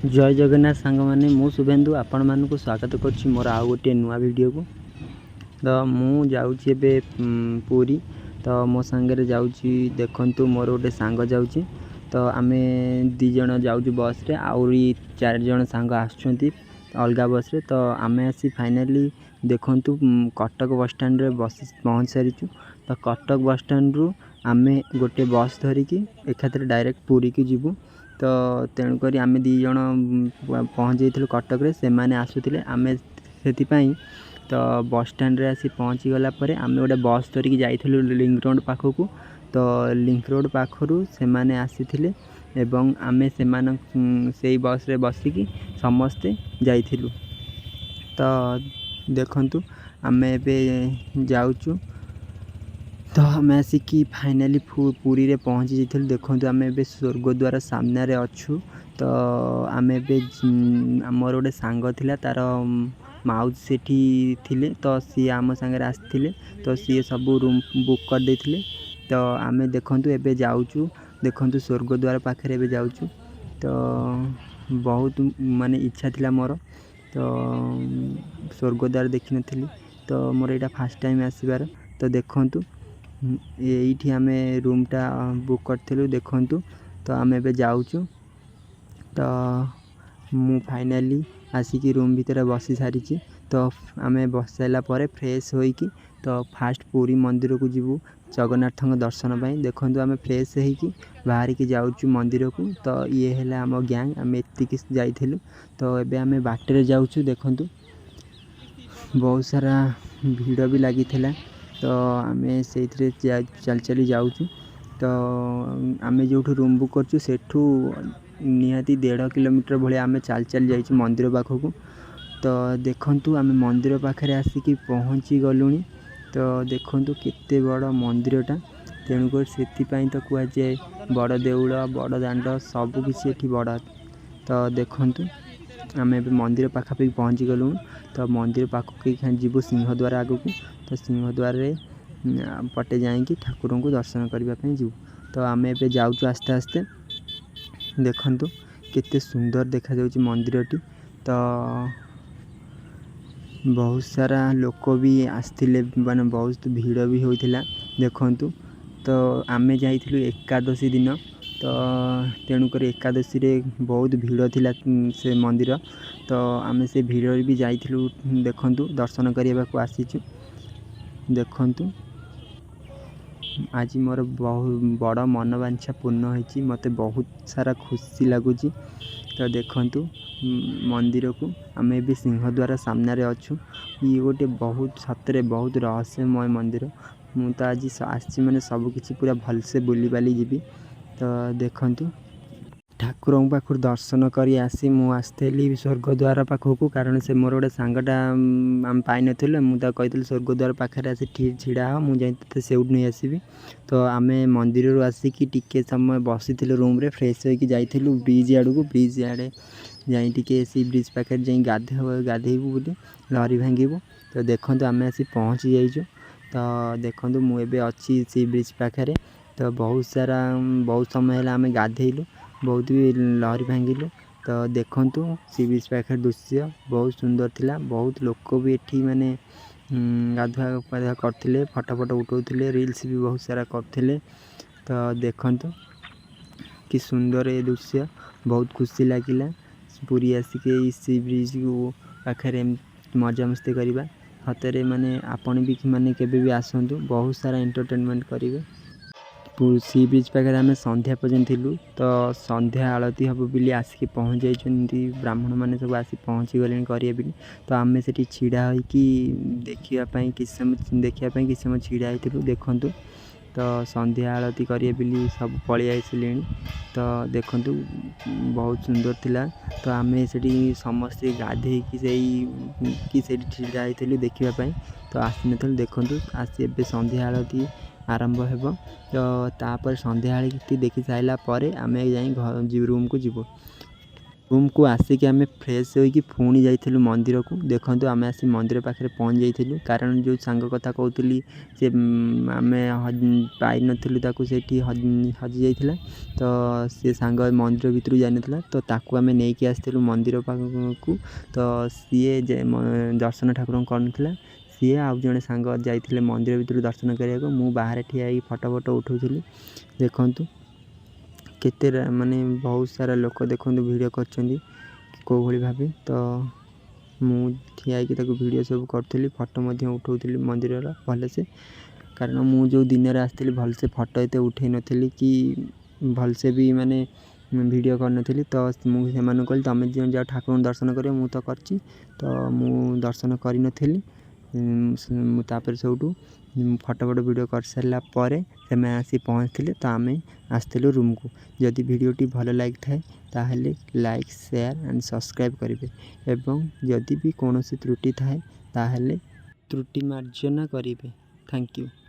ଜୟ ଜଗନ୍ନାଥ ସାଙ୍ଗମାନେ, ମୁଁ ଶୁଭେନ୍ଦୁ ଆପଣମାନଙ୍କୁ ସ୍ୱାଗତ କରୁଛି ମୋର ଆଉ ଗୋଟିଏ ନୂଆ ଭିଡ଼ିଓକୁ। ତ ମୁଁ ଯାଉଛି ଏବେ ପୁରୀ। ତ ମୋ ସାଙ୍ଗରେ ଯାଉଛି, ଦେଖନ୍ତୁ, ମୋର ଗୋଟେ ସାଙ୍ଗ ଯାଉଛି। ତ ଆମେ 2 ଜଣ ଯାଉଛୁ ବସ୍ରେ, ଆହୁରି 4 ଜଣ ସାଙ୍ଗ ଆସୁଛନ୍ତି ଅଲଗା ବସ୍ରେ। ତ ଆମେ ଆସି ଫାଇନାଲି, ଦେଖନ୍ତୁ, କଟକ ବସଷ୍ଟାଣ୍ଡରେ ବସି ପହଞ୍ଚି ସାରିଛୁ। ତ କଟକ ବସଷ୍ଟାଣ୍ଡରୁ ଆମେ ଗୋଟେ ବସ୍ ଧରିକି ଏକାଥରେ ଡାଇରେକ୍ଟ ପୁରୀକି ଯିବୁ। ତ ତେଣୁକରି ଆମେ 2 ଜଣ ପହଞ୍ଚି ଯାଇଥିଲୁ କଟକରେ, ସେମାନେ ଆସୁଥିଲେ। ଆମେ ସେଥିପାଇଁ ତ ବସଷ୍ଟାଣ୍ଡରେ ଆସି ପହଞ୍ଚିଗଲା ପରେ ଆମେ ଗୋଟେ ବସ୍ ଧରିକି ଯାଇଥିଲୁ ଲିଙ୍କ ରୋଡ଼ ପାଖକୁ। ତ ଲିଙ୍କ ରୋଡ଼ ପାଖରୁ ସେମାନେ ଆସିଥିଲେ ଏବଂ ଆମେ ସେମାନ ସେଇ ବସ୍ରେ ବସିକି ସମସ୍ତେ ଯାଇଥିଲୁ। ତ ଦେଖନ୍ତୁ, ଆମେ ଏବେ ଯାଉଛୁ। ତ ଆମେ ଆସିକି ଫାଇନାଲି ପୁରୀରେ ପହଞ୍ଚି ଯାଇଥିଲୁ। ଦେଖନ୍ତୁ, ଆମେ ଏବେ ସ୍ୱର୍ଗଦ୍ୱାର ସାମ୍ନାରେ ଅଛୁ। ତ ଆମେ ଏବେ, ଆମର ଗୋଟେ ସାଙ୍ଗ ଥିଲା, ତା'ର ମାଉସୀ ସେଠି ଥିଲେ, ତ ସିଏ ଆମ ସାଙ୍ଗରେ ଆସିଥିଲେ। ତ ସିଏ ସବୁ ରୁମ୍ ବୁକ୍ କରିଦେଇଥିଲେ। ତ ଆମେ, ଦେଖନ୍ତୁ, ଏବେ ଯାଉଛୁ। ଦେଖନ୍ତୁ, ସ୍ୱର୍ଗଦ୍ୱାର ପାଖରେ ଏବେ ଯାଉଛୁ। ତ ବହୁତ ମାନେ ଇଚ୍ଛା ଥିଲା ମୋର, ତ ସ୍ୱର୍ଗଦ୍ୱାର ଦେଖିନଥିଲି। ତ ମୋର ଏଇଟା ଫାର୍ଷ୍ଟ ଟାଇମ୍ ଆସିବାର। ତ ଦେଖନ୍ତୁ, ଏଇଠି ଆମେ ରୁମ୍ଟା ବୁକ୍ କରିଥିଲୁ। ଦେଖନ୍ତୁ, ତ ଆମେ ଏବେ ଯାଉଛୁ। ତ ମୁଁ ଫାଇନାଲି ଆସିକି ରୁମ୍ ଭିତରେ ବସି ସାରିଛି। ତ ଆମେ ବସି ସାରିଲା ପରେ ଫ୍ରେଶ୍ ହୋଇକି ତ ଫାଷ୍ଟ ପୁରୀ ମନ୍ଦିରକୁ ଯିବୁ ଜଗନ୍ନାଥଙ୍କ ଦର୍ଶନ ପାଇଁ। ଦେଖନ୍ତୁ, ଆମେ ଫ୍ରେଶ୍ ହେଇକି ବାହାରିକି ଯାଉଛୁ ମନ୍ଦିରକୁ। ତ ଇଏ ହେଲା ଆମ ଗ୍ୟାଙ୍ଗ, ଆମେ ଏତିକି ଯାଇଥିଲୁ। ତ ଏବେ ଆମେ ବାଟରେ ଯାଉଛୁ। ଦେଖନ୍ତୁ, ବହୁତ ସାରା ଭିଡ଼ ବି ଲାଗିଥିଲା। ତ ଆମେ ସେଇଥିରେ ଚାଲି ଚାଲି ଯାଉଛୁ। ତ ଆମେ ଯେଉଁଠୁ ରୁମ୍ ବୁକ୍ କରିଛୁ, ସେଠୁ ନିହାତି 1.5 କିଲୋମିଟର ଭଳିଆ ଆମେ ଚାଲି ଚାଲି ଯାଇଛୁ ମନ୍ଦିର ପାଖକୁ। ତ ଦେଖନ୍ତୁ, ଆମେ ମନ୍ଦିର ପାଖରେ ଆସିକି ପହଞ୍ଚି ଗଲୁଣି। ତ ଦେଖନ୍ତୁ, କେତେ ବଡ଼ ମନ୍ଦିରଟା। ତେଣୁକରି ସେଥିପାଇଁ ତ କୁହାଯାଏ ବଡ଼ ଦେଉଳ, ବଡ଼ ଦାଣ୍ଡ, ସବୁ କିଛି ଏଠି ବଡ଼। ତ ଦେଖନ୍ତୁ, ଆମେ ଏବେ ମନ୍ଦିର ପାଖାପାଖି ପହଞ୍ଚି ଗଲୁଣୁ। ତ ମନ୍ଦିର ପାଖକୁ ଯିବୁ ସିଂହଦ୍ୱାର ଆଗକୁ। ତ ସିଂହଦ୍ୱାରରେ ପଟେ ଯାଇକି ଠାକୁରଙ୍କୁ ଦର୍ଶନ କରିବା ପାଇଁ ଯିବୁ। ତ ଆମେ ଏବେ ଯାଉଛୁ ଆସ୍ତେ ଆସ୍ତେ। ଦେଖନ୍ତୁ, କେତେ ସୁନ୍ଦର ଦେଖାଯାଉଛି ମନ୍ଦିରଟି। ତ ବହୁତ ସାରା ଲୋକ ବି ଆସିଥିଲେ, ମାନେ ବହୁତ ଭିଡ଼ ବି ହୋଇଥିଲା। ଦେଖନ୍ତୁ, ତ ଆମେ ଯାଇଥିଲୁ ଏକାଦଶୀ ଦିନ। ତ ତେଣୁକରି ଏକାଦଶୀରେ ବହୁତ ଭିଡ଼ ଥିଲା ସେ ମନ୍ଦିର। ତ ଆମେ ସେ ଭିଡ଼ରେ ବି ଯାଇଥିଲୁ। ଦେଖନ୍ତୁ, ଦର୍ଶନ କରିବାକୁ ଆସିଛୁ। ଦେଖନ୍ତୁ, ଆଜି ମୋର ବହୁ ବଡ଼ ମନବାଞ୍ଛା ପୂର୍ଣ୍ଣ ହୋଇଛି। ମୋତେ ବହୁତ ସାରା ଖୁସି ଲାଗୁଛି। ତ ଦେଖନ୍ତୁ ମନ୍ଦିରକୁ, ଆମେ ଏବେ ସିଂହଦ୍ୱାର ସାମ୍ନାରେ ଅଛୁ। ଇଏ ଗୋଟେ ବହୁତ, ସତରେ ବହୁତ ରହସ୍ୟମୟ ମନ୍ଦିର। ମୁଁ ତ ଆଜି ଆସିଛି, ମାନେ ସବୁକିଛି ପୁରା ଭଲସେ ବୁଲିବାଲି ଯିବି। ତ ଦେଖନ୍ତୁ, ଠାକୁରଙ୍କ ପାଖରୁ ଦର୍ଶନ କରି ଆସି ମୁଁ ଆସିଥିଲି ସ୍ୱର୍ଗଦ୍ୱାର ପାଖକୁ, କାରଣ ସେ ମୋର ଗୋଟେ ସାଙ୍ଗଟା ଆମେ ପାଇନଥିଲୁ। ମୁଁ ତାକୁ କହିଥିଲି, ସ୍ୱର୍ଗଦ୍ୱାର ପାଖରେ ଆସି ଛିଡ଼ା ହ, ମୁଁ ଯାଇ ତୋତେ ସେଇଠୁ ନେଇ ଆସିବି। ତ ଆମେ ମନ୍ଦିରରୁ ଆସିକି ଟିକେ ସମୟ ବସିଥିଲୁ ରୁମ୍ରେ, ଫ୍ରେଶ୍ ହୋଇକି ଯାଇଥିଲୁ ବ୍ରିଜ୍ ଆଡ଼କୁ। ବ୍ରିଜ୍ ଆଡ଼େ ଯାଇ ଟିକେ ସେଇ ବ୍ରିଜ୍ ପାଖରେ ଯାଇ ଗାଧେଇବୁ ବୋଲି, ଲହରୀ ଭାଙ୍ଗିବୁ। ତ ଦେଖନ୍ତୁ, ଆମେ ଆସି ପହଞ୍ଚି ଯାଇଛୁ। ତ ଦେଖନ୍ତୁ, ମୁଁ ଏବେ ଅଛି ସେଇ ବ୍ରିଜ୍ ପାଖରେ। ତ ବହୁତ ସାରା, ବହୁତ ସମୟ ହେଲା ଆମେ ଗାଧେଇଲୁ, ବହୁତ ବି ଲହରୀ ଭାଙ୍ଗିଲୁ। ତ ଦେଖନ୍ତୁ, ସି ବିଚ୍ ପାଖରେ ଦୃଶ୍ୟ ବହୁତ ସୁନ୍ଦର ଥିଲା। ବହୁତ ଲୋକ ବି ଏଠି ମାନେ ଗାଧୁଆ ପାଧୁଆ କରୁଥିଲେ, ଫଟୋ ଫଟୋ ଉଠାଉଥିଲେ, ରିଲ୍ସ ବି ବହୁତ ସାରା କରୁଥିଲେ। ତ ଦେଖନ୍ତୁ, କି ସୁନ୍ଦର ଏ ଦୃଶ୍ୟ। ବହୁତ ଖୁସି ଲାଗିଲା ପୁରୀ ଆସିକି ଏଇ ସି ବ୍ରିଜ୍କୁ ପାଖରେ ମଜାମସ୍ତି କରିବା। ସତରେ ମାନେ ଆପଣ ବି ମାନେ କେବେ ବି ଆସନ୍ତୁ, ବହୁତ ସାରା ଏଣ୍ଟରଟେନମେଣ୍ଟ କରିବେ। ସି ବିଚ୍ ପାଖରେ ଆମେ ସନ୍ଧ୍ୟା ପର୍ଯ୍ୟନ୍ତ ଥିଲୁ। ତ ସନ୍ଧ୍ୟା ଆଳତି ହେବ ବୋଲି ଆସିକି ପହଞ୍ଚି ଯାଇଛନ୍ତି। ବ୍ରାହ୍ମଣମାନେ ସବୁ ଆସି ପହଞ୍ଚିଗଲେଣି କରିବା ବୋଲି। ତ ଆମେ ସେଠି ଛିଡ଼ା ହୋଇକି ଦେଖିବା ପାଇଁ କିଛି ସମୟ, ଦେଖିବା ପାଇଁ କିଛି ସମୟ ଛିଡ଼ା ହେଇଥିଲୁ। ଦେଖନ୍ତୁ, ତ ସନ୍ଧ୍ୟା ଆଳତି କରିବେ ବୋଲି ସବୁ ପଳେଇ ଆସିଲେଣି। ତ ଦେଖନ୍ତୁ, ବହୁତ ସୁନ୍ଦର ଥିଲା। ତ ଆମେ ସେଠି ସମସ୍ତେ ଗାଧେଇକି ସେଇ କି ସେଇଠି ଛିଡ଼ା ହେଇଥିଲୁ ଦେଖିବା ପାଇଁ। ତ ଆସିନଥିଲୁ। ଦେଖନ୍ତୁ, ଆସି ଏବେ ସନ୍ଧ୍ୟା ଆଳତି ଆରମ୍ଭ ହେବ। ତ ତାପରେ ସନ୍ଧ୍ୟା ଆଳତି ଦେଖି ସାରିଲା ପରେ ଆମେ ଯାଇ ଘର ରୁମ୍କୁ ଯିବୁ। ରୁମ୍କୁ ଆସିକି ଆମେ ଫ୍ରେଶ୍ ହୋଇକି ପୁଣି ଯାଇଥିଲୁ ମନ୍ଦିରକୁ। ଦେଖନ୍ତୁ, ଆମେ ଆସି ମନ୍ଦିର ପାଖରେ ପହଞ୍ଚି ଯାଇଥିଲୁ, କାରଣ ଯେଉଁ ସାଙ୍ଗ କଥା କହୁଥିଲି ସେ ଆମେ ପାଇନଥିଲୁ, ତାକୁ ସେଇଠି ହଜିଯାଇଥିଲା। ତ ସେ ସାଙ୍ଗ ମନ୍ଦିର ଭିତରକୁ ଯାଇନଥିଲା, ତ ତାକୁ ଆମେ ନେଇକି ଆସିଥିଲୁ ମନ୍ଦିର ପାଖକୁ। ତ ସିଏ ଦର୍ଶନ ଠାକୁରଙ୍କୁ କରିନଥିଲା। ସିଏ ଆଉ ଜଣେ ସାଙ୍ଗ ଯାଇଥିଲେ ମନ୍ଦିର ଭିତରୁ ଦର୍ଶନ କରିବାକୁ। ମୁଁ ବାହାରେ ଠିଆ ହେଇକି ଫଟୋ ଫଟୋ ଉଠାଉଥିଲି। ଦେଖନ୍ତୁ କେତେ ମାନେ ବହୁତ ସାରା ଲୋକ ଦେଖନ୍ତୁ ଭିଡ଼ିଓ କରିଛନ୍ତି କେଉଁ ଭଳି ଭାବେ। ତ ମୁଁ ଠିଆ ହେଇକି ତାକୁ ଭିଡ଼ିଓ ସବୁ କରୁଥିଲି, ଫଟୋ ମଧ୍ୟ ଉଠାଉଥିଲି ମନ୍ଦିରର ଭଲସେ, କାରଣ ମୁଁ ଯେଉଁ ଦିନରେ ଆସିଥିଲି ଭଲସେ ଫଟୋ ଏତେ ଉଠାଇ ନଥିଲି କି ଭଲସେ ବି ମାନେ ଭିଡ଼ିଓ କରିନଥିଲି। ତ ମୁଁ ସେମାନଙ୍କୁ କହିଲି, ତୁମେ ଦୁଇ ଜଣ ଯାଅ ଠାକୁରଙ୍କୁ ଦର୍ଶନ କରିବ, ମୁଁ ତ କରିଛି। ତ ମୁଁ ଦର୍ଶନ କରିନଥିଲି। ମୁଁ ତାପରେ ସେଇଠୁ ଫଟୋ ଫଟୋ ଭିଡ଼ିଓ କରିସାରିଲା ପରେ ସେମାନେ ଆସି ପହଞ୍ଚିଥିଲେ, ତ ଆମେ ଆସିଥିଲୁ ରୁମ୍କୁ। ଯଦି ଭିଡ଼ିଓଟି ଭଲ ଲାଗିଥାଏ, ତାହେଲେ ଲାଇକ୍, ସେୟାର ଆଣ୍ଡ ସବସ୍କ୍ରାଇବ୍ କରିବେ ଏବଂ ଯଦି ବି କୌଣସି ତ୍ରୁଟି ଥାଏ, ତାହେଲେ ତ୍ରୁଟି ମାର୍ଜନା କରିବେ। Thank you.